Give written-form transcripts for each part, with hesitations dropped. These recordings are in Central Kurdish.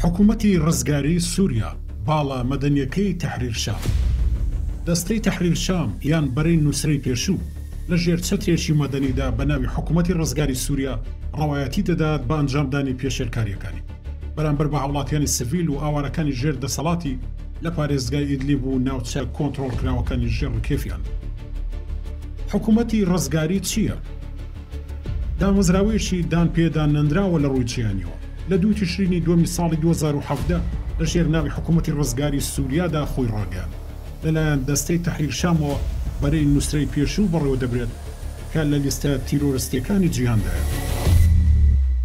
حکومەتی ڕزگاریی سووریا، باڵە مەدەنییەکەی تەحریر شام. دەستەی تەحریر شام یان بەرەی نوسرەی پێشوو، لە ژێر چەترێکی مەدەنیدا بە ناوی حکومەتی ڕزگاری سووریا ڕەوایەتی دەدات بە ئەنجامدانی پێشێلکارییەکانی بەرامبەر بە هاوڵاتیانی سڤیل و ئاوارەکانی ژێر دەسەڵاتی لە پارێزگای ئیدلیب و ناوچە کۆنترۆڵکراوەکانی ژێر ڕکێفیان. حکومەتی ڕزگاری چییە؟ دامەزراوەیەکی دانپێدانەنراوە لە ڕووی جیهانیەوە، لە دووی تشرینی دووەمی ساڵی 2017 لە ژێر ناوی حکومەتی ڕزگاری سوریادا خۆی ڕاگەیاند، لەلایەن دەستەی تەحریر شامەوە بەرەی نوسرەی پێشوو بەڕێوەدەبرێت کە لە لیستە تیرۆرستیەکانی جیهاندایە.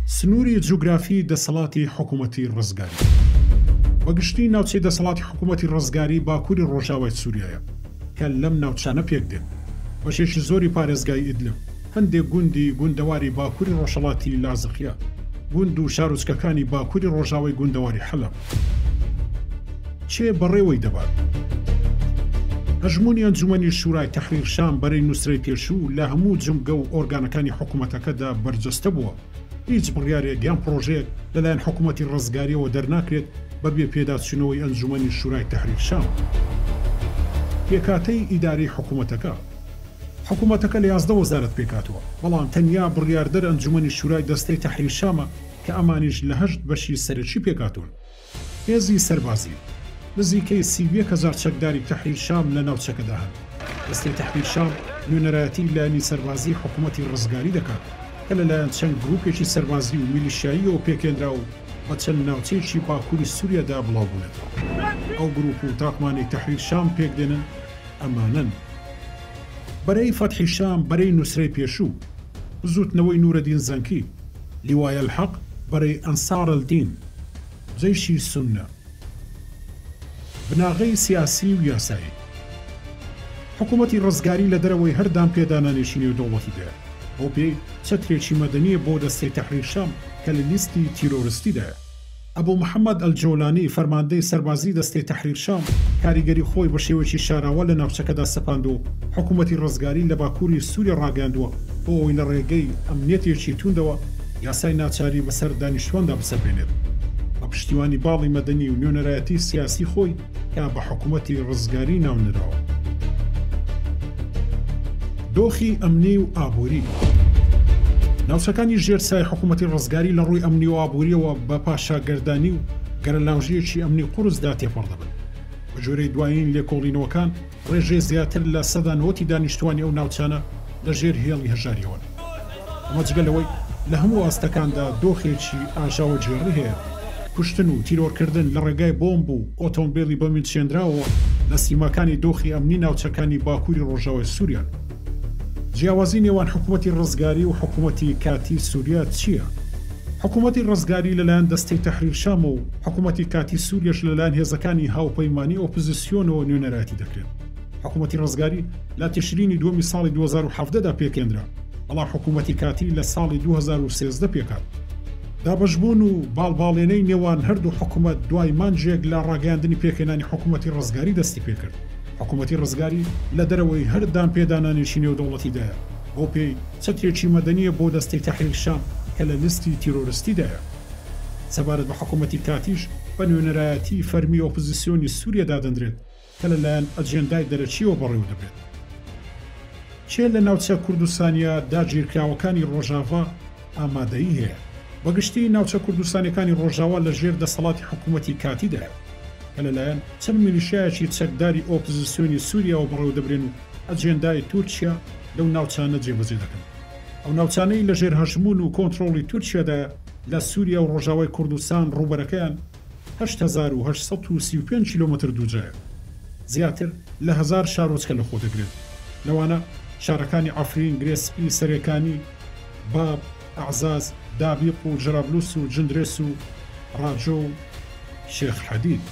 سنووری جوگرافی دەسەڵاتی حکومەتی ڕزگاری بە گشتی ناوچەی دەسەڵاتی حکومەتی ڕزگاری باکووری ڕۆژاوای سوریایە کە لەم ناوچانە پێکدێن، بەشێکی زۆری پارێزگای ئیدلب، هەندێک گوندی گوندەواری باکووری ڕۆژهەڵاتی لازقیە، گوند و شارۆچکەکانی باکووری ڕۆژاوای گوندەواری حەلەب. کێ بەڕێوەی دەبات؟ هەژموونی ئەنجومەنی شورای تەحریر شام بەرەی نوسرەی پێشوو لە هەموو جومگە و ئۆرگانەکانی حکومەتەکەدا بەرجەستە بووە، هیچ بڕیارێک یان پڕۆژەیەک لەلایەن حکومەتی ڕزگارییەوە دەرناکرێت بەبێ پێداچوونەوەی ئەنجومەنی شورای تەحریر شام. پێکهاتەی ئیدارەی حکومەتەکە. حکومەتەکە لە 11 وەزارەت پێکهاتووە، بەڵام تەنیا بڕیاردەر ئەنجومەنی شورای دەستەی تەحریر شامە کە ئەمانیش لە هەشت بەشی سەرەکی پێکهاتوون. هێزی سەربازی، نزیکەی 31,000 چەکداری تەحریر شام لە ناوچەکەدا هەن. دەستەی تەحریر شام نوێنەرایەتی لایەنی سەربازی حکومەتی ڕزگاری دەکات کە لەلایەن چەند گروپێکی سەربازی و میلیشیاییەوە پێکهێنرا و بە چەند ناوچەیەکی باکووری سوریادا بڵاوبوونەتەوە. ئەو گروپ و تاقمانەی تەحریر شام پێکدێنن ئەمانەن. بەرەی فەتحی شام، بەرەی نوسرەی پێشوو، بزووتنەوەی نورەدین زەنکی، لیوای ئەلحەق، بەرەی ئەنسار ئەلدین، جەیشی سوننە. بناغەی سیاسی و یاسایی. حکوومەتی ڕزگاری لە دەرەوەی هەر دانپێدانانێکی نێودەوڵەتیدایە، بەو پێی چەترێکی مەدەنییە بۆ دەستەی تەحریر شام کە لە لیستی تیرۆرستیدایە. ئەبو محەمەد ئەلجۆلانی، فەرماندەی سەربازیی دەستەی تەحریر شام، کاریگەری خۆی بە شێوەیەکی شاراوە لە ناوچەکەدا سەپاندووە و حکوومەتی ڕزگاری لە باکووری سووریا ڕاگەیاندووە بۆ ئەوەی لە ڕێگەی ئەمنیەتێکی تووندەوە یاسای ناچاری بەسەر دانیشتوواندا بسەپێنێت بە پشتیوانی باڵی مەدەنی و نوێنەرایەتی سیاسی خۆی کە بە حکوومەتی ڕزگاری ناونراوە. دۆخی ئەمنی و ئابووری. ناوچەکانی ژێر سای حکوومەتی ڕزگاری لە ڕووی ئەمنی و ئابوورییەوە بە پاشاگەردانی و گەرەلاوژییەکی ئەمنی قورسدا تێپەڕ دەبن. بە گوێرەی دوایین لێکۆڵینەوەکان، ڕێژەی زیاتر لە 90% ی دانیشتووانی ئەو ناوچانە لە ژێر هێڵی هەژارییەوەن. ئەمە جگە لەوەی لە هەموو ئاستەکاندا دۆخێکی ئاژاوەگێڕی هەیە، کوشتن و تیرۆرکردن لە ڕێگای بۆمب و ئۆتۆمبێلی بەمینچێنراوەوە لە سیماکانی دۆخی ئەمنی ناوچەکانی باکووری ڕۆژاوای سووریان. جیاوازی نێوان حکومەتی ڕزگاری و حکومەتی کاتی سووریا چییە؟ حکومەتی ڕزگاری لەلایەن دەستەی تەحریر شامەوە و حکومەتی کاتی سووریەش لەلایەن هێزەکانی هاوپەیمانی ئۆپزسیۆنەوە نوێنەرایەتی دەکرێت. حکومەتی ڕزگاری لە تشرینی دووەمی ساڵی 2017 دا پێکهێنرا، بەڵام حکومەتی کاتی لە ساڵی 2013 پێکهات. دابەشبوون و باڵباڵێنەی نێوان هەردوو حکومەت دوای مانگێک لە ڕاگەیاندنی پێکهێنانی حکومەتی ڕزگاری دەستیپێکرد. حکومەتی ڕزگاری لە دەرەوەی هەر دانپێدانانێکی نێودەوڵەتیدایە، بەو پێی چەترێکی مەدەنییە بۆ دەستەی تەحریر شام کە لە لیستی تیرۆرستیدایە. سەبارەت بە حکومەتی کاتیش بە نوێنەرایەتی فەرمی ئۆپزسیۆنی سوریە دادەنرێت کە لە لایەن ئەجێندای دەرەکییەوە بەڕێوەدەبرێت. کێ لە ناوچە کوردستانییە داگیرکراوەکانی ڕۆژاڤا ئامادەیی هەیە؟ بە گشتی ناوچە کوردستانیەکانی ڕۆژاوا لە ژێر دەسەڵاتی حکوومەتی کاتیدایە کە لەلایەن چەند میلیشیایەکی چەکداری ئۆپزسیۆنی سووریاوە بەڕێوەدەبرێن و ئەجێندای تورکیا لەو ناوچانە جێبەجێ دەکەن. ئەو ناوچانەی لە ژێر هەژموون و کۆنترۆڵی تورکیادایە لە سووریا و ڕۆژاوای کوردستان ڕووبەرەکەیان 8835 کیلۆمەتر دووجایە، زیاتر لە هەزار شارۆچکە لەخۆدەگرێت، لەوانە شارەکانی عەفرین، گرێ سپی، سەرێکانی، باب، ئەعزاز، دابیق و جەرابلوس و جندرێس و ڕاجۆ و شێخ حەدید.